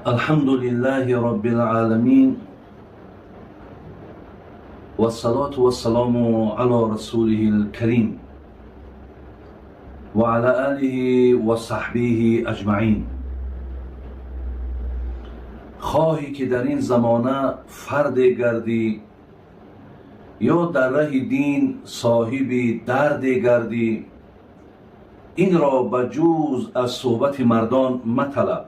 الحمد لله رب العالمين والصلاة والسلام على رسوله الكريم وعلى آله وصحبه أجمعين. خواهی که در این زمانه فرد گردی یا در ره دین صاحب درد گردی، این را به جز از صحبت مردان مطلب.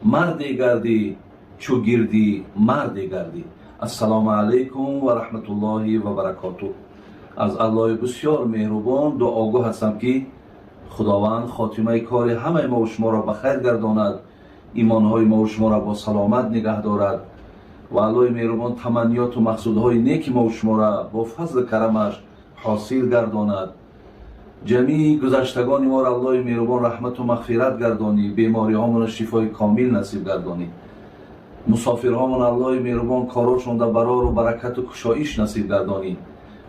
مرد گردی چو گردی مرد گردی. السلام علیکم و رحمت الله و برکاته. از الله بسیار مهربان دعاگو هستم که خداوند خاتمه کار همه ما و شما را به خیر گرداند، ایمانهای ما و شما را با سلامت نگه دارد و الله مهربان تمنیات و مقصودهای نیک ما و شما را با فضل کرمش حاصل گرداند. جمیع گذشتگان ما را الله مهربان رحمت و مغفرت گردانی، بیماری هامون شفای کامل نصیب گردانی، مسافرهامون الله مهربان کاراشون در برار و برکت و کشایش نصیب گردانی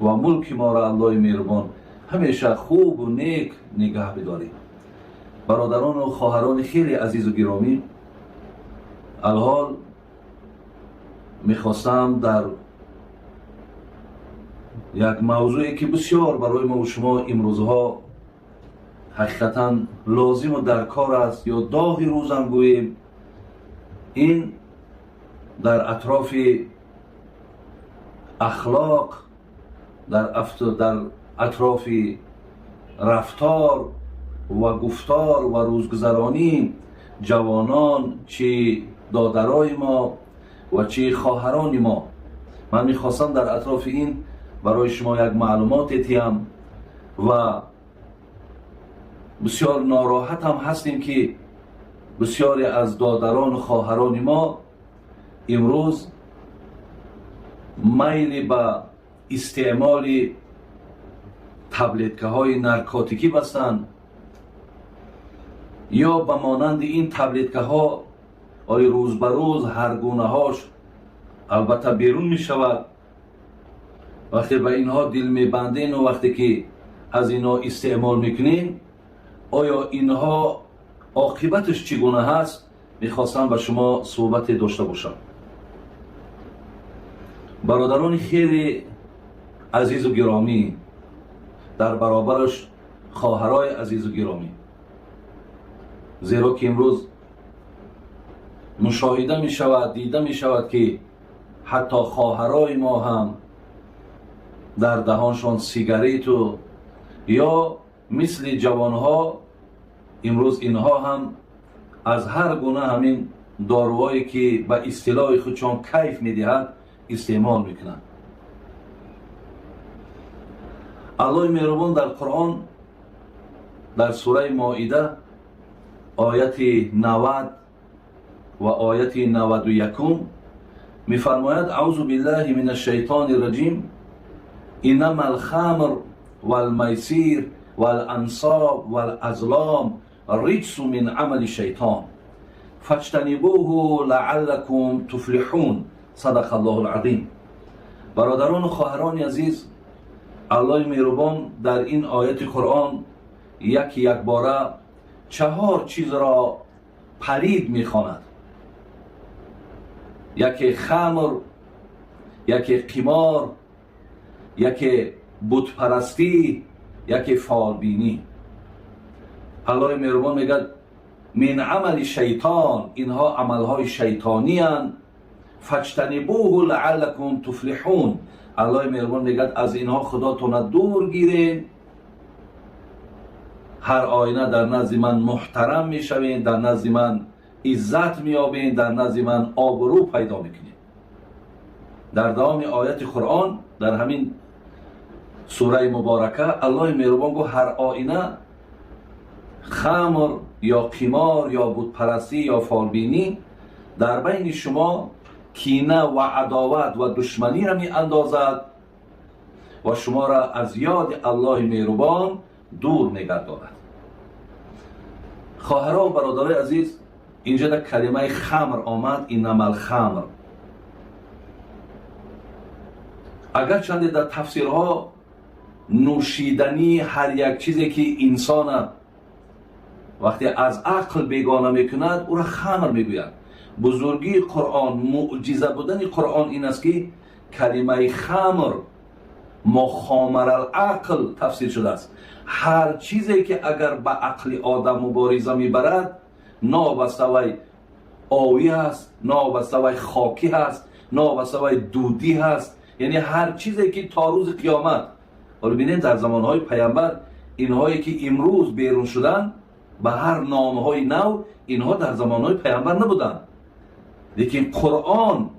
و ملک ما را الله مهربان همیشه خوب و نیک نگه بداری. برادران و خواهران خیلی عزیز و گرامی، الحال میخواستم در یک موضوعی که بسیار برای ما و شما امروزها حقیقتا لازم و در کار است یا داغ روزم گوییم، این در اطراف اخلاق، در اطراف رفتار و گفتار و روزگذرانی جوانان، چی دادرای ما و چی خواهران ما، من میخواستم در اطراف این برای شما یک معلومات تیم و بسیار ناراحت هم هستیم که بسیاری از دادران و خواهران ما امروز میل به استعمال таблетка های наркотикӣ بستند یا به مانند این таблетка ها آی روز به روز هر گونه هاش البته بیرون می شود. وقتی به اینها دل میبندین و وقتی که از اینها استعمال میکنین، آیا اینها عاقبتش چگونه هست؟ میخواستم به شما صحبت داشته باشم. برادران خیلی عزیز و گرامی، در برابرش خواهرای عزیز و گرامی، زیرا که امروز مشاهده می شود، دیده می شود که حتی خواهرای ما هم در دهانشان سیگریت و یا مثل جوانها امروز اینها هم از هر گونه همین داروهایی که به اصطلاح خودشان کیف میدهد استعمال میکنند. الله مهربان در قرآن در سوره مائده آیت 90 و آیت 91 میفرماید: اعوذ بالله من الشیطان الرجیم، انما الخمر والمیسیر والانصاب والازلام رجس من عمل الشیطان فاجتنبوه لعلکم تفلحون. صدق الله العظیم. برادران و خواهران عزیز، الله مهربان در این آیت قرآن یک یک باره چهار چیز را پلید میخواند: یکی خمر، یکی قمار، یکی بتپرستی، یکی فالبینی. الله مهربان میگه من عمل شیطان، اینها عملهای شیطانی هستند. فاجتنبوه لعلکم تفلحون. الله مهربان میگه از اینها خداتون دور گیرین، هر آینه در نزد من محترم میشوین، در نزد من عزت میابین، در نزد من آبرو پیدا میکنین. در دوام آیت قرآن در همین سوره مبارکه الله مهربان گفت هر آینه خمر یا قمار یا بتپرستی یا فالبینی در بین شما کینه و عداوت و دشمنی را می اندازد و شما را از یاد الله مهربان دور نگه. خواهرها و برادرای عزیز، اینجا در کلمه خمر آمد، انما الخمر. اگر چند در تفسیرها نوشیدنی هر یک چیزی که انسان وقتی از عقل بیگانه میکند او را خمر میگویند. Бузургии Қуръон, мӯъҷиза будани Қуръон ин аст, ки калимаи хамр мо хомарал-ақл тафсир шудааст. Ҳар чизе ки агар ба ақли одам мубориза мебарад, новобаста вай овӣ аст, новобаста вай хокӣ ҳаст, новобаста вай дудӣ ҳаст, яъне ҳар чизе ки то рӯзи қиёмат. Ҳоло бинед, дар замонҳои паямбар инҳое ки имрӯз берун шуданд ба ҳар номҳои нав, инҳо дар замонҳои паямбар набуданд. Лекин Қуръон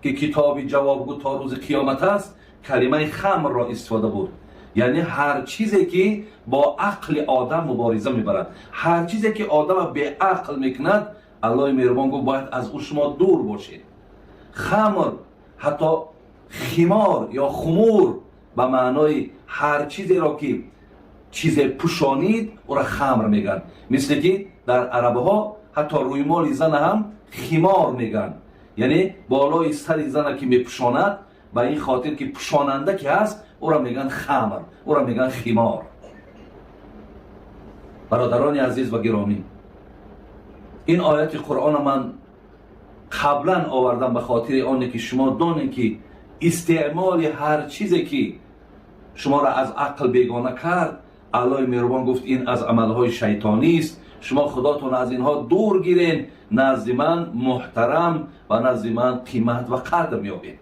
ки китоби ҷавобгӯ то рӯзи қиёмат аст, калимаи хамрро истифода бурд. Яъне ҳар чизе ки бо ақли одам мубориза мебарад, ҳар чизе ки одамро беақл мекунад, Аллоҳи меҳрубон гуфт, бояд аз ӯ шумо дур бошед. Хамр, ҳатто химор ё хумур ба маънои ҳар чизеро ки чизе пӯшонид, ӯро хамр мегӯянд. Мисле ки дар арабҳо ҳатто рӯймоли зана ҳам химор мегӯянд, яъне болои сари зана ки мепӯшонад, ба ин хотир ки пӯшонанда ки ҳаст, ӯро мегӯянд хамр, ӯро мегӯянд химор. Бародарони азиз ва гиромӣ, ин ояти Қуръонро ман қаблан овардам ба хотири оне ки шумо донед, ки истеъмоли ҳар чизе ки шуморо аз ақл бегона кард, Аллоҳи меҳрубон гуфт, ин аз амалҳои шайтонист. Шумо худотон аз инҳо дур гирен, назди ман муҳтарам ва назди ман қимат ва қадр меёбед.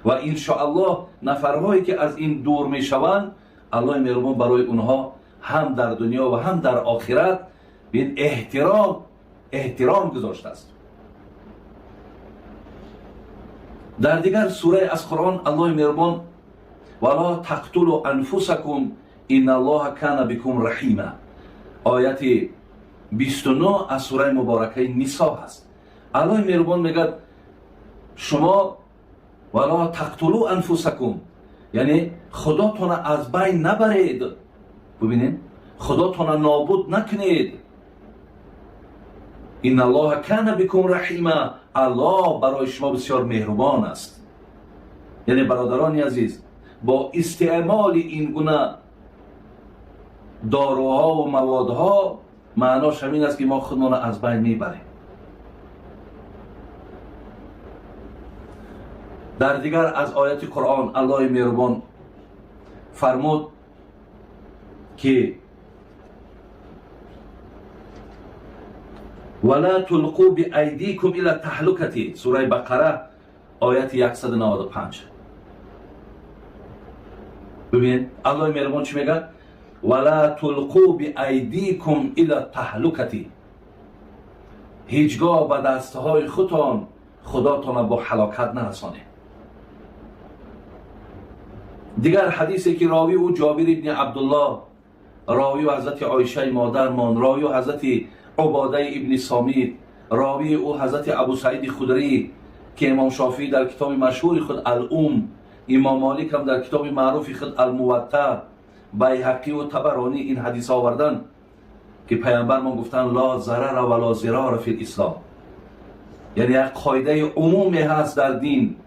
Ва иншоаллоҳ нафарҳое ки аз ин дур мешаванд, Аллоҳи меҳрубон барои онҳо ҳам дар дунё ва ҳам дар охират бин эҳтиром гузоштааст. Дар дигар сурае аз Қуръон Аллоҳи меҳрубон вала тақтулу анфусакум инналлоҳа кана бикум раҳима, ояти 29 аз сураи муборакаи Нисо ҳаст. Аллоҳи меҳрубон мегӯяд, шумо вала тақтулу анфусакум, яъне худотона аз байн набаред. Бубинед, худотона нобуд накунед. Инналлоҳа кана бикум раҳима, Аллоҳ барои шумо бисёр меҳрубон аст. Яъне бародарони азиз, бо истеъмоли ин гуна доруҳо ва маводҳо маънош ҳамин аст, ки мо худмонро аз байн мебарем. Дар дигар аз ояти Қуръон Аллоҳи меҳрубон фармуд, ки вала тулқу биайдикум ила таҳлукати, сураи Бақара ояти 195. Бибинед, Аллоҳи меҳрубон чӣ мегӯяд? Вала тулқу биайдикум ила таҳлукати, ҳеҷ гоҳ ба дастҳои худтон худотонро бо ҳалокат нарасонед. Дигар ҳадисе ки ровӣ ӯ Ҷобир ибни Абдуллоҳ, ровӣ ҳазрати Оишаи модармон, ровӣ ҳазрати Убодаи ибни Сомид, ровии ӯ ҳазрати Абу Саиди Худрӣ, ки имом Шофиӣ дар китоби машҳури худ Ал-Ум, имом Молик ҳам дар китоби маъруфи худ Ал-Муватта, Байҳақӣ ва Табаронӣ ин ҳадис оварданд, ки паямбармон гуфтанд ла зарара ва ла зирора фи лислом. Яъне як қоидаи умуме ҳаст дар дин,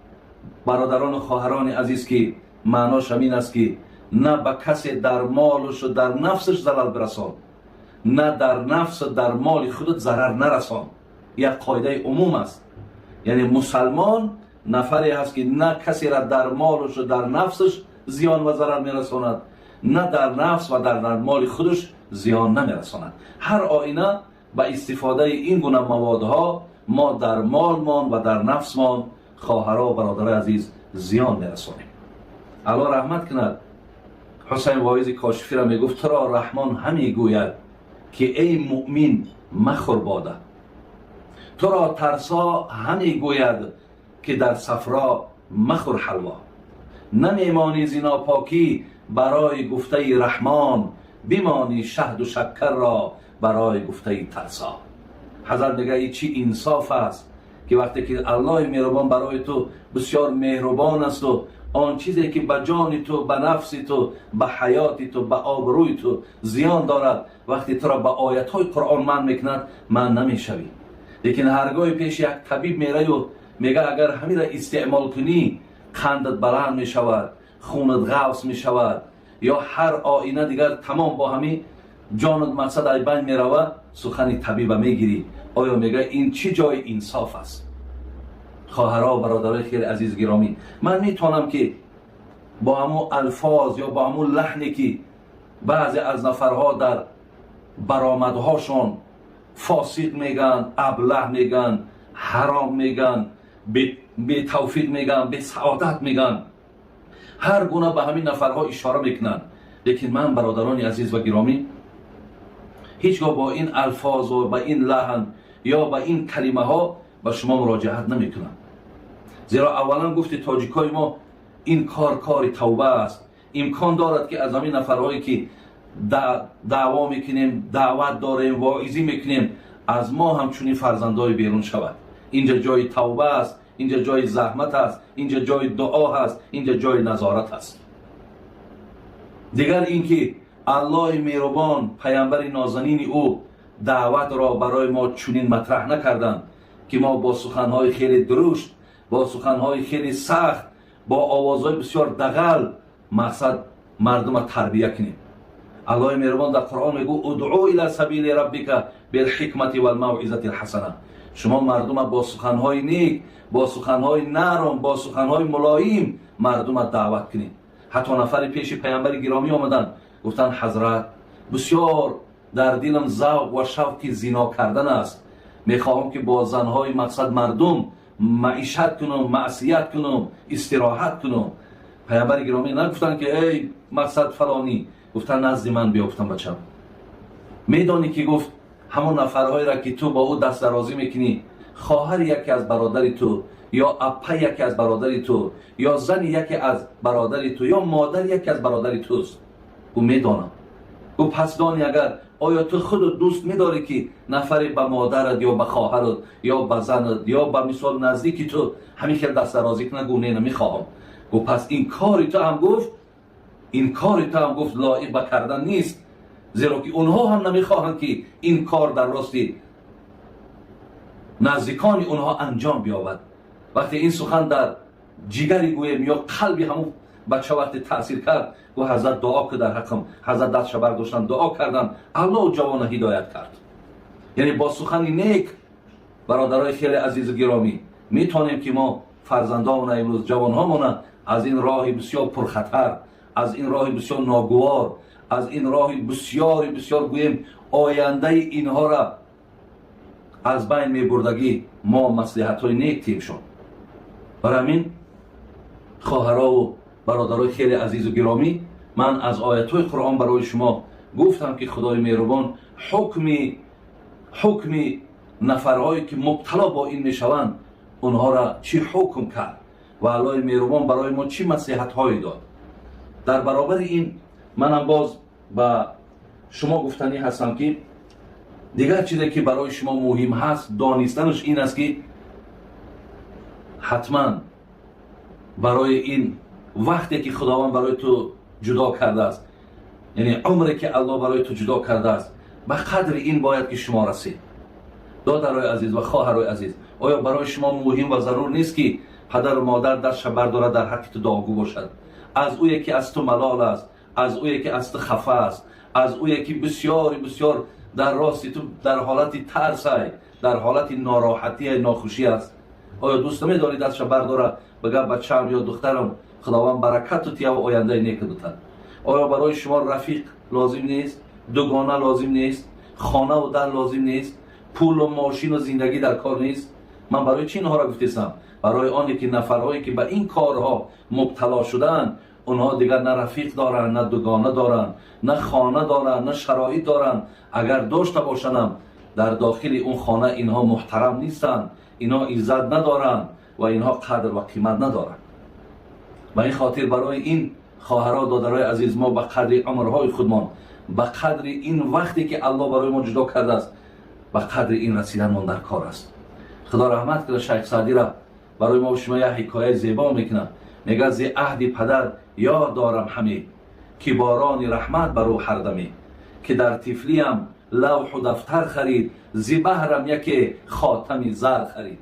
бародарону хоҳарони азиз, ки маънош ҳамин аст, ки на ба касе дар молушу дар нафсаш зарар бирасон, на дар нафс дар моли худат зарар нарасон. Як қоидаи умум аст. Яъне мусалмон нафаре ҳаст, ки на касеро дар молушу дар нафсаш зиён ва зарар мерасонад, на дар нафс ва дар моли худаш зиён намерасонад. Ҳар оина ба истифодаи ин гуна маводҳо мо дар молмон ва дар нафсмон, хоҳаро ва бародарои азиз, зиён мерасонем. Аллоҳ раҳмат кунад Ҳусайн Воизи Кошифиро, мегуфт, туро Раҳмон ҳаме гӯяд, ки эй муъмин махӯр бода, туро тарсо ҳаме гӯяд, ки дар сафро махӯр ҳалво, намемонӣ зинопокӣ барои гуфтаи Раҳмон, бимонӣ шаҳду шаккарро барои гуфтаи тарсо. Ҳазрат мегӯяд, ин чӣ инсоф аст, ки вақте ки Аллоҳи меҳрубон барои ту бисёр меҳрубон асту он чизе ки ба ҷони ту, ба нафси ту, ба ҳаёти ту, ба обрӯи ту зиён дорад, вақте туро ба оятҳои Қуръон манъ мекунад, манъ намешавӣ. Лекин ҳаргоҳе пеши як табиб мераю мегӯяд, агар ҳаминро истеъмол кунӣ, қандат баланд мешавад, хунат ғафс мешавад, ё ҳар оина дигар тамом бо ҳамин ҷонат мақсад ай байн меравад, сухани табиба мегирӣ. Оё мегӯяд, ин чӣ ҷои инсоф аст? Хоҳарҳо, бародарои хеле азиз, гиромӣ, ман метавонам ки бо ҳамун алфоз ё бо ҳамун лаҳне ки баъзе аз нафарҳо дар баромадҳошон фосиқ мегӯянд, аблаҳ мегӯянд, ҳаром мегӯянд, бетавфиқ мегӯянд, бесаодат мегӯянд, ҳар гуна ба ҳамин нафарҳо ишора мекунанд. Лекин ман, бародарони азиз ва гиромӣ, ҳеҷ гоҳ бо ин алфоз ва ба ин лаҳн ё ба ин калимаҳо ба шумо муроҷиат намекунам. Зеро аввалан гуфти тоҷикҳои мо, ин кор кори тавба аст. Имкон дорад ки аз ҳамин нафарҳое ки даъво мекунем, даъват дорем, воизӣ мекунем, аз мо ҳам чунин фарзандҳое берун шавад. Инҷа ҷои тавба аст, инҷа ҷои заҳмат аст, инҷа ҷои дуо ҳаст, инҷа ҷои назорат аст. Дигар ин ки Аллоҳи меҳрубон, паямбари нозанини ӯ даъватро барои мо чунин матраҳ накарданд ки мо бо суханҳои хеле дурушт, бо суханҳои хеле сахт, бо овозҳои бисёр дағал мақсад мардума тарбия кунем. Аллоҳи меҳрубон дар Қуръон мегӯ: ادع إلى سبيل ربك بالحكمة والموعظة الحسنة. Шумо мардума бо суханҳои нек, бо суханҳои нарм, бо суханҳои мулоим мардума даъват кунед. Ҳатто нафари пеши паямбари гиромӣ омаданд, гуфтанд: «Ҳазрат, бисёр дар дилам завқ ва шавқи зино кардан аст. Мехоҳам ки бо занҳои мақсад мардум маишат кунам, маъсият кунам, истироҳат кунам». Паямбари гиромӣ нагуфтанд ки эй мақсад фалонӣ, гуфтанд: «Назди ман биё». Гуфтам: «Бачам, медонӣ ки», гуфт, «ҳамон нафарҳоеро ки ту бо ӯ дастдарозӣ мекунӣ, хоҳари яке аз бародари ту ё аппаи яке аз бародари ту ё зани яке аз бародари ту ё модари яке аз бародари туст». Ӯ медонам. Ӯ пас дони, агар оё ту худут дӯст медорӣ ки нафаре ба модарат ё ба хоҳарат ё ба занат ё ба мисол наздики ту ҳамин хел дастдарозӣ кунад? Гуфт: «Не, намехоҳам». Гуфт: «Пас ин кори ту ҳам», гуфт, «ин кори ту ҳам», гуфт, «лоиқ ба кардан нест, зеро ки онҳо ҳам намехоҳанд ки ин кор дар рости наздикони онҳо анҷом биёбад». Вақте ин сухан дар ҷигари гӯем ё қалби ҳамун бача вақте таъсир кард, гуфт: «Ҳазрат, дуо ку дар ҳаққам». Ҳазрат дастша бардоштанд, дуо карданд, Аллоҳ ҷавона ҳидоят кард. Яъне бо сухани нек, бародарои хеле азизу гиромӣ, метавонем ки мо фарзандонмона, имрӯз ҷавонҳомона аз ин роҳи бисёр пурхатар, аз ин роҳи бисёр ногувор, аз ин роҳи бисёри бисёр гӯем ояндаи инҳоро аз байн мебурдагӣ мо маслиҳатҳои нек тием шон. Барои ҳамин, хоҳарову бародарои хеле азизу гиромӣ, ман аз оятҳои Қуръон барои шумо гуфтам ки Худои меҳрубон ҳукми нафарҳое ки мубтало бо ин мешаванд, онҳоро чӣ ҳукм кард ва Аллоҳи меҳрубон барои мо чӣ маслиҳатҳое дод. Дар баробари ин манам боз ба шумо гуфтанӣ ҳастам ки дигар чизе ки барои шумо муҳим ҳаст донистанаш ин аст ки ҳатман барои ин вақте ки Худованд барои ту ҷудо кардааст, яъне умре ки Аллоҳ барои ту ҷудо кардааст, ба қадри ин бояд ки шумо расед. Додарои азиз ва хоҳарои азиз, оё барои шумо муҳим ва зарур нест ки падару модар дастша бардорад, дар ҳаққи ту дуогӯ бошад? Аз ӯе ки аз ту малол аст, аз ӯе ки аз ту хафа аст, аз ӯе ки бисёри бисёр дар рости ту дар ҳолати тарсай, дар ҳолати нороҳатия, нохушӣ аст, оё дӯст намедорӣ дастша бардора, бага: «Бачаам ё духтарам, Худованд баракату тия ва ояндаи неку дутад»? Оё барои шумо рафиқ лозим нест, дугона лозим нест, хонаву дар лозим нест, пулу мошину зиндагӣ дар кор нест? Ман барои чӣ инҳоро гуфтесам? Барои оне ки нафарҳое ки ба ин корҳо мубтало шудаанд, онҳо дигар на рафиқ доранд, на дугона доранд, на хона доранд, на шароит доранд. Агар дошта бошандам, дар дохили он хона инҳо муҳтарам нестанд, инҳо иззат надоранд ва инҳо қадр ва қимат надоранд. Ба ин хотир барои ин, хоҳаро, додарои азиз, мо ба қадри умрҳои худмон, ба қадри ин вақте ки Аллоҳ барои мо ҷудо кардааст, ба қадри ин расиданмон дар кор аст. Худо раҳмат кунад шайх Саъдира, барои мо шумо як ҳикояи зебо мекунад. Мегӯяд: «Зи аҳди падар ёд дорам ҳаме, ки борони раҳмат бар ӯ ҳардаме, ки дар тифлиям лавҳу дафтар харид, зи баҳрам яке хотами зар харид».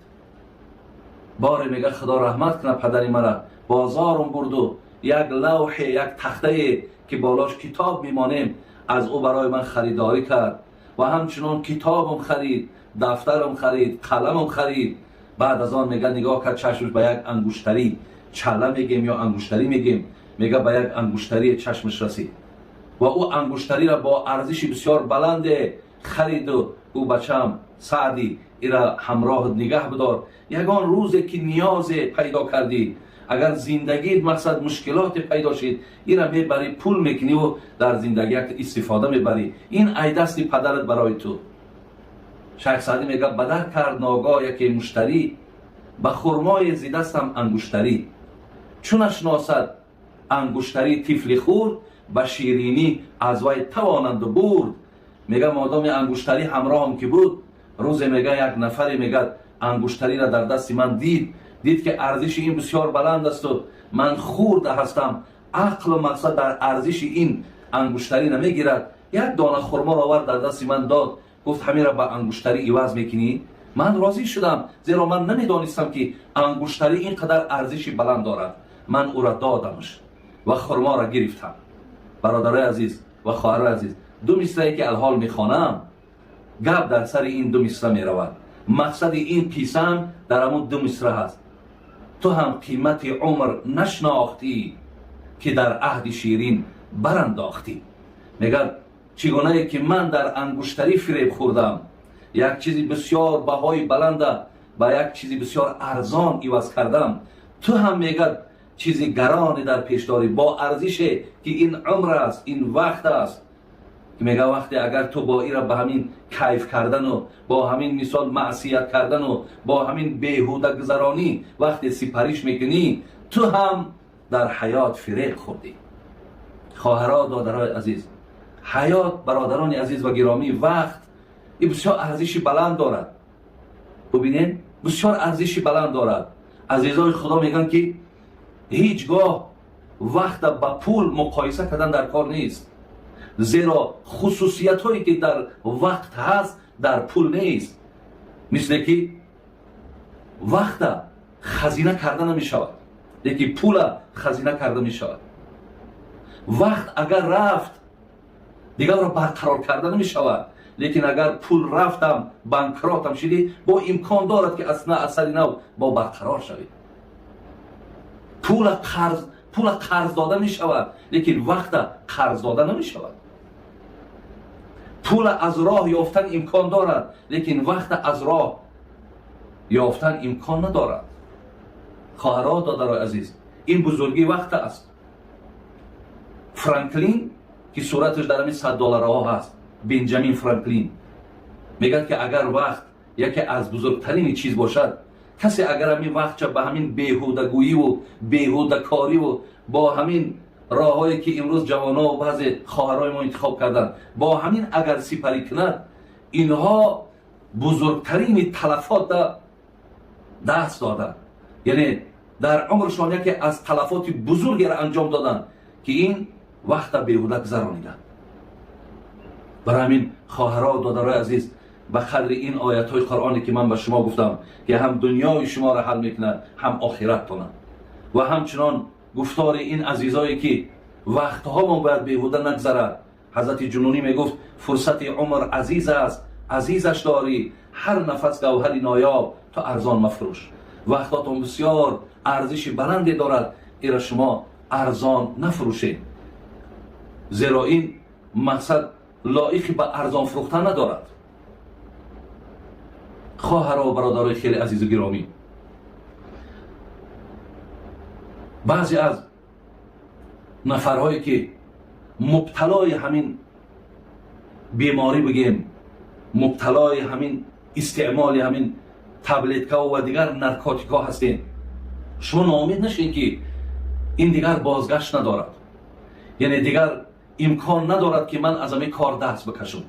Боре, мега, Худо раҳмат кунад падари мара, бозорум бурду як лавҳе, як тахтае ки болош китоб мемонем, аз ӯ барои ман харидорӣ кард ва ҳамчунон китобам харид, дафтарам харид, қаламам харид. Баъд аз он мега нигоҳ кард, чашмаш ба як ангуштарӣ, чала мегем ё ангуштарӣ мегем, мега ба як ангуштарии чашмаш расид ва ӯ ангуштариро бо арзиши бисёр баланде хариду ӯ бачаам Саъдӣ ира ҳамроҳат нигаҳ бидор, ягон рӯзе ки ниёзе пайдо кардӣ, агар зиндагиат мақсад мушкилоте пайдо шид, ира мебарӣ пул мекуниву дар зиндагият истифода мебарӣ. Ин ай дасти падарат барои ту. Шайх Саъдӣ мега бадар кард ногоҳ яке муштарӣ, ба хурмои зи дастам ангуштарӣ, чун ашносад ангуштарӣ тифли хурд, ба ширинӣ аз вай тавонанду бурд. Мега модоми ангуштарӣ ҳамроҳам ки буд, рӯзе мега як нафаре мегад ангуштариро дар дасти ман дид, дид ки арзиши ин бисёр баланд асту ман хурда ҳастам, ақлу мақсад дар арзиши ин ангуштарӣ намегирад. Як дона хурморо овард дар дасти ман дод, гуфт ҳаминро ба ангуштарӣ иваз мекунӣ? Ман розӣ шудам, зеро ман намедонистам ки ангуштарӣ ин қадар арзиши баланд дорад. Ман ӯро додамш ва хурморо гирифтам. Бародарои азиз ва хоҳарои азиз, ду мисрае ки алҳол мехонам, гап дар сари ин ду мисра меравад. Мақсади ин қиссам дар ҳамун ду мисра ҳаст. Ту ҳам қимати умр нашнохтӣ, ки дар аҳди ширин барандохтӣ. Мегӯяд чӣ гунае ки ман дар ангуштарӣ фиреб хӯрдам, як чизи бисёр баҳои баланда ба як чизи бисёр арзон иваз кардам, ту ҳам мегӯяд чизи гароне дар пеш дорӣ бо арзише ки ин умр аст, ин вақт аст. Мега вақте агар ту бо ира ба ҳамин кайф кардану бо ҳамин мисол маъсият кардану бо ҳамин беҳудагузаронӣ вақте сипариш мекунӣ, ту ҳам дар ҳаёт фиреб хӯрдӣ. Хоҳаро, додарои азиз, ҳаёт, бародарони азиз ва гиромӣ, вақт ин бисёр арзиши баланд дорад. Бубинед, бисёр арзиши баланд дорад. Азизои Худо мегӯянд ки ҳеҷ гоҳ вақта ба пул муқоиса кардан дар кор нест, зеро хусусиятҳое ки дар вақт ҳаст, дар пул нест. Мисле ки вақта хазина карда намешавад, лекин пула хазина карда мешавад. Вақт агар рафт, дигарро барқарор карда намешавад, лекин агар пул рафтам, банкротам шидӣ, бо имкон дорад ки аз сари нав бо барқарор шавӣ. Пула қарз дода мешавад, лекин вақта қарз дода намешавад. Пула аз роҳ ёфтан имкон дорад, лекин вақта аз роҳ ёфтан имкон надорад. Хоҳаро, додарои азиз, ин бузургии вақта аст. Франклин, ки сураташ дар ҳамин 100 долларҳо ҳаст, Бенҷамин Франклин, мегӯяд ки агар вақт яке аз бузургтарини чиз бошад, касе агар ҳамин вақтча ба ҳамин беҳудагӯиву беҳудакориву бо ҳамин роҳҳое ки имрӯз ҷавоно ва баъзе хоҳарои мо интихоб карданд, бо ҳамин агар сипарӣ кунад, инҳо бузургтарини талафота даст доданд, яъне дар умршон яке аз талафоти бузургеро анҷом доданд, ки ин вақта беҳуда гузарониданд. Барои ҳамин, хоҳаро, додарои азиз, ба қадри ин оятҳои Қуръоне ки ман ба шумо гуфтам, ки ҳам дунёи шуморо ҳал мекунад, ҳам охираттона, ва ҳамчунон гуфтори ин азизое ки вақтҳомон бояд беҳуда нагзарад. Ҳазрати Ҷунунӣ мегуфт: фурсати умр азиз аст, азизаш дорӣ, ҳар нафас гавҳари ноёб, ту арзон мафурӯш. Вақтотон бисёр арзиши баланде дорад, ира шумо арзон нафурӯшед, зеро ин мақсад лоиқи ба арзон фурӯхтан надорад. Хоҳаро, бародарои хеле азизу гиромӣ, баъзе аз нафарҳое ки мубталои ҳамин беморӣ бигем, мубталои ҳамин истеъмоли ҳамин таблеткао ва дигар наркотикҳо ҳастем, шумо ноумед нашед, ки ин дигар бозгашт надорад, яъне дигар имкон надорад ки ман аз ҳамин кор даст бикашам.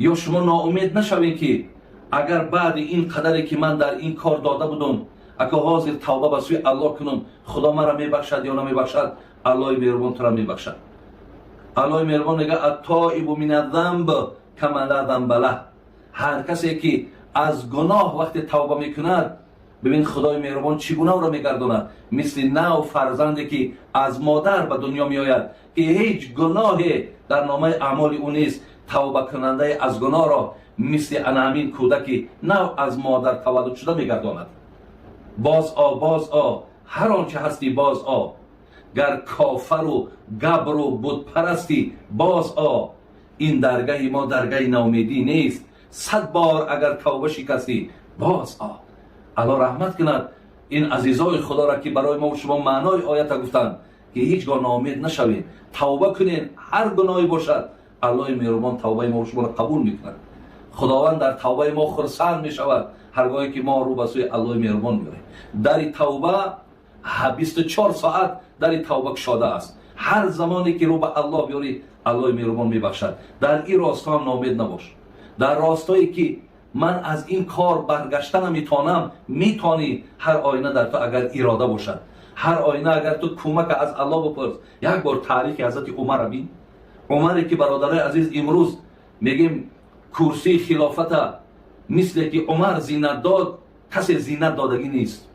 Ё шумо ноумед нашавед, ки агар баъди ин қадаре ки ман дар ин кор дода будум, ака ҳозир тавба ба сӯи Аллоҳ кунам, Худо маро мебахшад ё намебахшад? Аллоҳи меҳрубон туро мебахшад. Аллоҳи меҳрубон мега: التائب من الذنب كمن لا ذنب له. Ҳар касе ки аз гуноҳ вақте тавба мекунад, бибин, Худои меҳрубон чӣ гуна ӯро мегардонад, мисли нав фарзанде ки аз модар ба дунё меояд, ки ҳеҷ гуноҳе дар номаи аъмоли ӯ нест. Тавбакунандаи аз гуноҳро мисли ана ҳамин кӯдаки нав аз модар таваллуд шуда мегардонад. Боз о, боз о, ҳар он чи ҳастӣ боз о, гар кофару габру бутпарастӣ боз о. Ин даргаҳи мо даргаҳи наумедӣ нест, 100 бор агар тавба шикастӣ боз о. Аллоҳ раҳмат кунад ин азизои худоро, ки барои мо шумо маънои оята гуфтанд, ки ҳеҷ гоҳ ноумед нашавед, тавба кунед, ҳар гуноҳе бошад, Аллоҳи меҳрубон тавбаи мо шуморо қабул мекунад. Худованд дар тавбаи мо хурсанд мешавад, ҳаргоҳе ки мо рӯ ба сӯи Аллоҳи меҳрубон меоем. Дари тавба 24 соат дари тавба кушода аст. Ҳар замоне ки рӯ ба Аллоҳ биёрӣ, Аллоҳи меҳрубон мебахшад. Дар ин росто ҳам ноумед набош. Дар ростое ки ман аз ин кор баргашта наметавонам, метавонӣ. Ҳар оина дар ту агар ирода бошад, ҳар оина агар ту кӯмака аз Аллоҳ бипурс. Як бор таърихи ҳазрати Умара бин. Умаре ки, бародарои азиз, имрӯз мегем, курсии хилофата мисле ки Умар зинат дод, касе зинат додагӣ нест.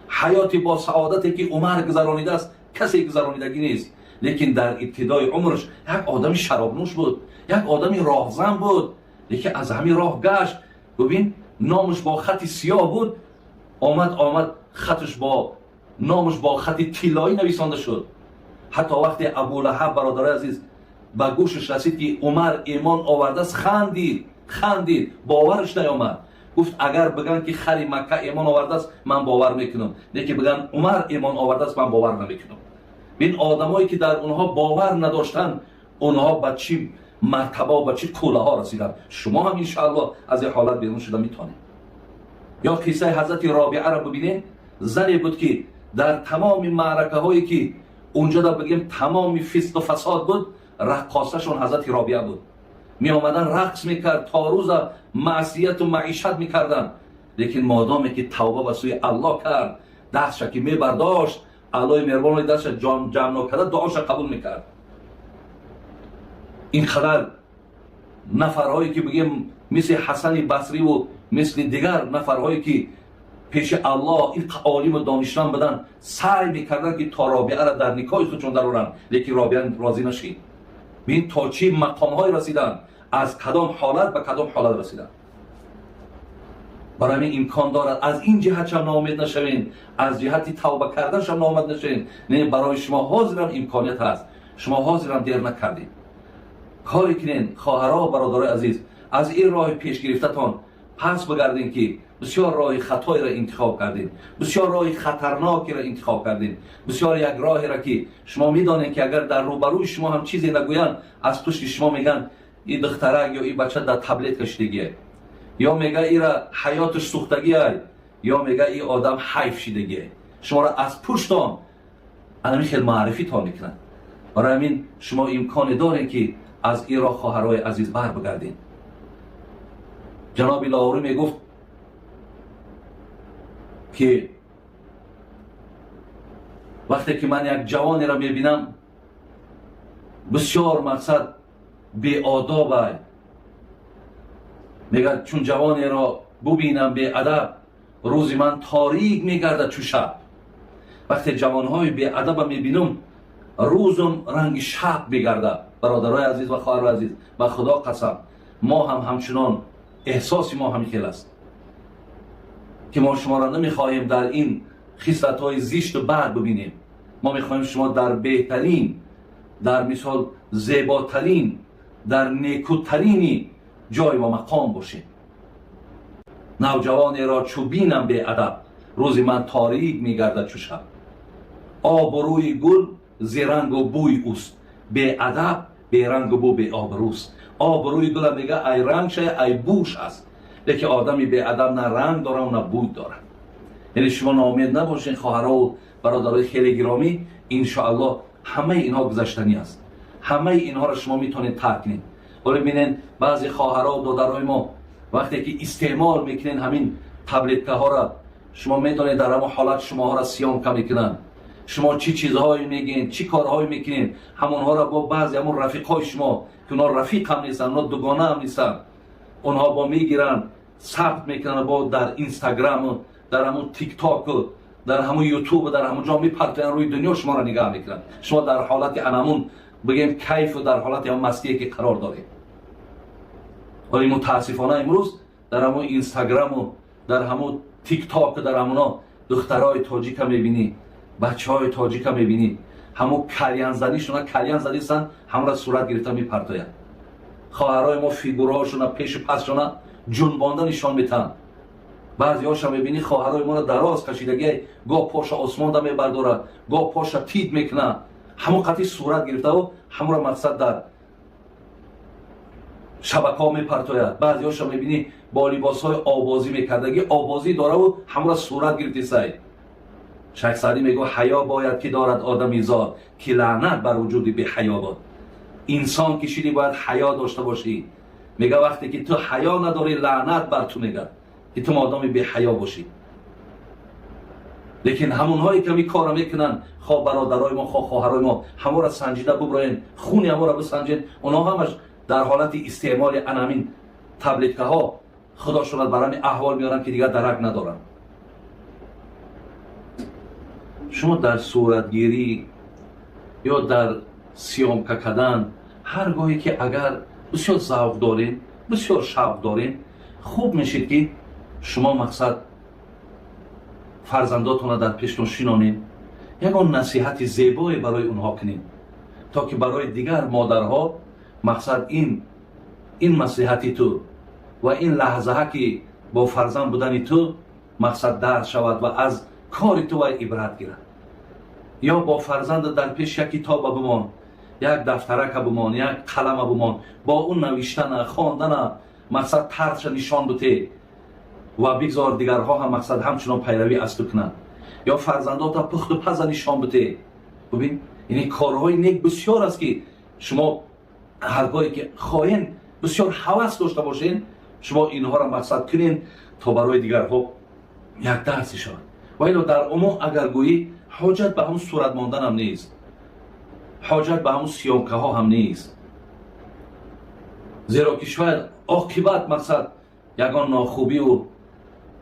Ҳаёти бо саодате ки Умар гузаронидааст, касе гузаронидагӣ нест. Лекин дар ибтидои умраш як одами шаробнӯш буд, як одами роҳзан буд, лекин аз ҳамин роҳ гашт. Бубин, номаш бо хати сиёҳ буд, омад хаташ бо номаш бо хати тиллоӣ нависонда шуд. Ҳатто вақте Абулаҳаб, бародарои азиз, ба гӯшаш расид, ки Умар имон овардааст, хандид, хандид, бовараш наёмад. Гуфт: «Агар бигӯянд, ки хари Макка имон овардааст, ман бовар мекунам, лекин бигӯянд Умар имон овардааст, ман бовар намекунам». Бин, одамое ки дар онҳо бовар надоштанд, онҳо ба чӣ мартаба, ба чӣ қуллаҳо расиданд. Шумо ҳам, иншоаллоҳ, аз ин ҳолат берун шуда метавонед. Ё қиссаи ҳазрати Робиаро бибинед. Зане буд, ки дар тамоми маъракаҳое ки унҷо да бигем тамоми фисқу фасод буд, раққосашон ҳазрати Робиа буд. Меомадан, рақс мекард, то рӯза маъсияту маишат мекарданд. Лекин модоме ки тавба ба сӯи Аллоҳ кард, дастша ки мебардошт, Аллоҳи меҳрубон дастша ҷамъ нокарда дуоша қабул мекард. Ин қадар нафарҳое ки бигем мисли Ҳасани Басриву мисли дигар нафарҳое ки пеши Аллоҳ ин олиму донишманд буданд, саъй мекарданд, ки то Робиаро дар никоҳи худшон дароранд, лекин Робиа розӣ нашид. Бин, то чӣ мақомҳое расиданд, аз кадом ҳолат ба кадом ҳолат расиданд. Барои ҳамин имкон дорад, аз ин ҷиҳатшам ноумед нашавед, аз ҷиҳати тавба карданшам ноумед нашавед. Не, барои шумо ҳозирам имконият ҳаст, шумо ҳозирам дер накардед. Коре кунед, хоҳаро, бародарои азиз, аз ин роҳи пешгирифтатон пас бигардем, ки бисёр роҳи хатоеро интихоб кардем, бисёр роҳи хатарнокеро интихоб кардем, бисёр як роҳеро, ки шумо медонед, ки агар дар рӯбарӯи шумо ҳам чизе нагӯянд, аз пушти шумо мегӯянд: «И духтарак ё и бача дар таблетка шидагие», ё мега: «Ира ҳаёташ сӯхтагиай», ё мега: «И одам ҳайф шидагие». Шуморо аз пуштон анами хел маърифитон мекунанд. Барои ҳамин шумо имконе доред, ки аз ин роҳ, хоҳарҳои азиз, бар бигардед. Ҷаноби Лоҳурӣ мегуфт, ки вақте ки ман як ҷавонеро мебинам, бисёр мақсад беодобай, мегӯяд, чун ҷавонеро бубинам беадаб, рӯзи ман торик мегардад чу шаб. Вақте ҷавонҳои беадаба мебинам, рӯзум ранги шаб мегардад. Бародарои азиз ва хоҳарои азиз, ба Худо қасам, мо ҳам ҳамчунон эҳсоси мо ҳамин хел аст, ки мо шуморо намехоҳем дар ин хислатҳои зишту бад бибинем. Мо мехоҳем шумо дар беҳтарин, дар мисол зеботарин, дар некутарини ҷой ва мақом бошем. Навҷавонеро чу бинам беадаб, рӯзи ман торик мегардад чу шаб. Обрӯи гул зи рангу бӯи ӯст, беадаб берангу бӯ беобрӯст. Обрӯи гула, мега, ай рангша, ай бӯш аст, лекин одами беадаб на ранг дорад, на бӯй дорад. Яъне шумо ноумед набошед, хоҳарову бародарои хеле гиромӣ. Иншоаллоҳ, ҳамаи инҳо гузаштанӣ аст, ҳамаи инҳоро шумо метавонед тарк кунед. Вале бинед, баъзе хоҳарову додарои мо вақте ки истеъмол мекунед ҳамин таблеткаҳоро, шумо медонед, дар ҳамон ҳолат шумоҳоро съёмка мекунанд. Шумо чӣ чизҳое мегӯед, чӣ корҳое мекунед, ҳамонҳоро бо баъзе ҳамон рафиқҳои шумо, ки онҳо рафиқ ҳам нестанд, онҳо дугона ҳам нестанд, онҳо бо мегиранд, сабт мекунанд, бо дар Инстаграму дар ҳамон Тиктоку дар ҳамон Ютубу дар ҳамон ҷо мепартоянд, рӯи дунё шуморо нигаҳ мекунанд. Шумо дар ҳолати анамун, бигем, кайфу дар ҳолати ҳамон мастие ки қарор доред. Вале мутаассифона имрӯз дар ҳамон Инстаграму дар ҳамон Тикток, дар ҳамоно духтарои тоҷика мебинӣ, бачаҳои тоҷика мебинӣ, ҳамон кальянзанишона, кальян задисан, ҳамра сурат гирифта мепартояд. Хоҳарои мо фигураҳошона пешу пасшона ҷунбонда нишон метаҳанд. Баъзеҳоша мебинӣ, хоҳарои моро дароз кашидагиай, гоҳ поша осмонда мебардорад, гоҳ поша тит мекунад, ҳамон қатъи сурат гирифтаву ҳамонро мақсад дар шабакаҳо мепартояд. Баъзеҳоша мебинӣ, бо либосҳои обозӣ мекардагӣ, обозӣ дораву ҳамонро сурат гирифтисай. Шайх Саъдӣ мегӯ: «Ҳаё бояд, ки дорад одамизод, ки лаънат бар вуҷуди беҳаё бод». Инсон ки шидӣ, бояд ҳаё дошта бошӣ. Мега, вақте ки ту ҳаё надорӣ, лаънат бар ту, мега, ки ту модоми беҳаё бошӣ. Лекин ҳамонҳое ки ҳамин корро мекунанд, хоҳ бародарои мо, хоҳ хоҳарои мо, ҳамонро санҷида буброен, хуни ҳамонро бисанҷен. Онҳо ҳамаш дар ҳолати истеъмоли анамин таблеткаҳо худо шонад бар ҳамин аҳвол меоранд, ки дигар дарак надоранд. Шумо дар суратгирӣ ё дар съёмка кардан ҳар гоҳе ки агар бисёр завқ дорем, бисёр шавқ дорем, хуб мешид, ки шумо мақсад фарзандотонро дар пештон шинонед, ягон насиҳати зебое барои онҳо кунед, то ки барои дигар модарҳо мақсад ин маслиҳати ту ва ин лаҳзаҳа, ки бо фарзанд будани ту, мақсад дарс шавад ва аз кори ту вай ибрат гирад. Ё бо фарзанда дар пеш як китоба бимон, як дафтарака бимон, як қалама бимон, бо ӯ навиштана, хондана, мақсад тарзша нишон бите ва бигзор дигарҳо ҳам мақсад ҳамчунон пайравӣ аз ту кунанд. Ё фарзандота пухту паза нишон бите. Бубин, яъне корҳои нек бисёр аст, ки шумо ҳаргоҳе ки хоҳен, бисёр ҳавас дошта бошен, шумо инҳоро мақсад кунен, то барои дигарҳо як дарсе шавад. Ва ило дар умум агар гӯӣ, ҳоҷат ба ҳамун сурат монданам нест, ҳоҷат ба ҳамун съёмкаҳо ҳам нест, зеро ки шояд оқибат мақсад ягон нохубиву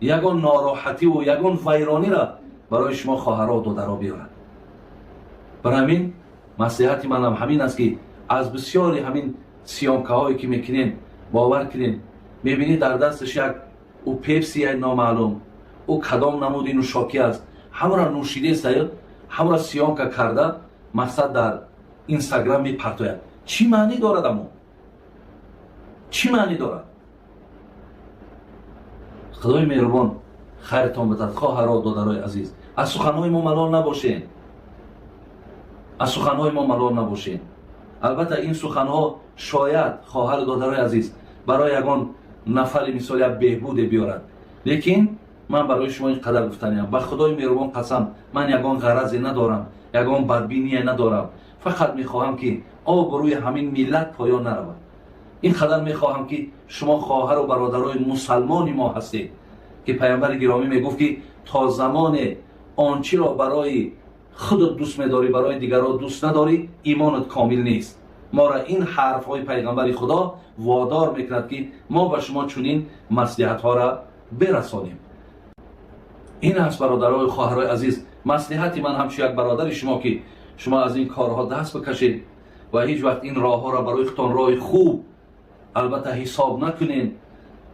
ягон нороҳативу ягон вайронира барои шумо хоҳаро додаро биёрад. Бар ҳамин маслиҳати манам ҳамин аст, ки аз бисёри ҳамин съёмкаҳое ки мекунем, бовар кунем, мебинӣ, дар дасташ як ӯ пепсия номаълум, ӯ кадом намуди нӯшокӣ аст, ҳамаро нӯшидеста, ҳамаро съёмка карда, мақсад дар Инстаграм мепартояд. Чӣ маънӣ дорад? Амо чӣ маънӣ дорад? Худои меҳрубон хайртон бидад. Хоҳаро, додарои азиз, аз суханҳои мо малол набошен, аз суханҳои мо малол набошен. Албатта, ин суханҳо шояд, хоҳару додарои азиз, барои ягон нафари мисол як беҳбуде биёрад, лекин ман барои шумо ин қадар гуфтаниям: ба Худои меҳрубон қасам, ман ягон ғаразе надорам, ягон бадбиние надорам. Фақат мехоҳам, ки обрӯи ҳамин миллат поён наравад. Ин қадар мехоҳам, ки шумо хоҳару бародарои мусалмони мо ҳастед, ки паямбари гиромӣ мегуфт, ки то замоне он чиро барои худат дӯст медорӣ, барои дигарро дӯст надорӣ, имонат комил нест. Моро ин ҳарфҳои пайғамбари Худо водор мекунад, ки мо ба шумо чунин маслиҳатҳоро бирасонем. Ин аст, бародарою хоҳарои азиз, маслиҳати ман ҳамчун як бародари шумо, ки шумо аз ин корҳо даст бикашед ва ҳеҷ вақт ин роҳҳоро барои худтон роҳи хуб албатта ҳисоб накунед,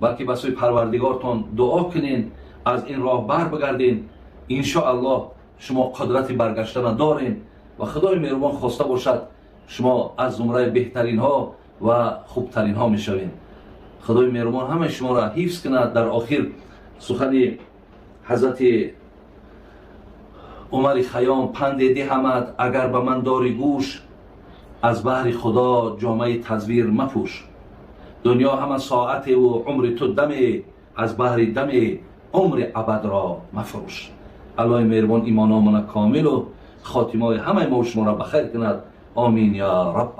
балки ба сӯи Парвардигортон дуо кунед, аз ин роҳ бар бигардед. Иншоаллоҳ, шумо қудрати баргаштана доред ва Худои меҳрубон хоста бошад, шумо аз зумраи беҳтаринҳо ва хубтаринҳо мешавед. Худои меҳрубон ҳамаи шуморо ҳифз кунад. Дар охир сухани ҳазрати Умари Хайём: «Панде диҳамад, агар ба ман дори гӯш, аз баҳри Худо ҷомаи тазвир мапӯш. Дунё ҳама соатеву умри ту даме, аз баҳри даме умри абадро мафурӯш». Аллоҳи меҳрубон имономона комилу хотимаи ҳамаи мо шуморо ба хайр кунад. Омин ё Рабб.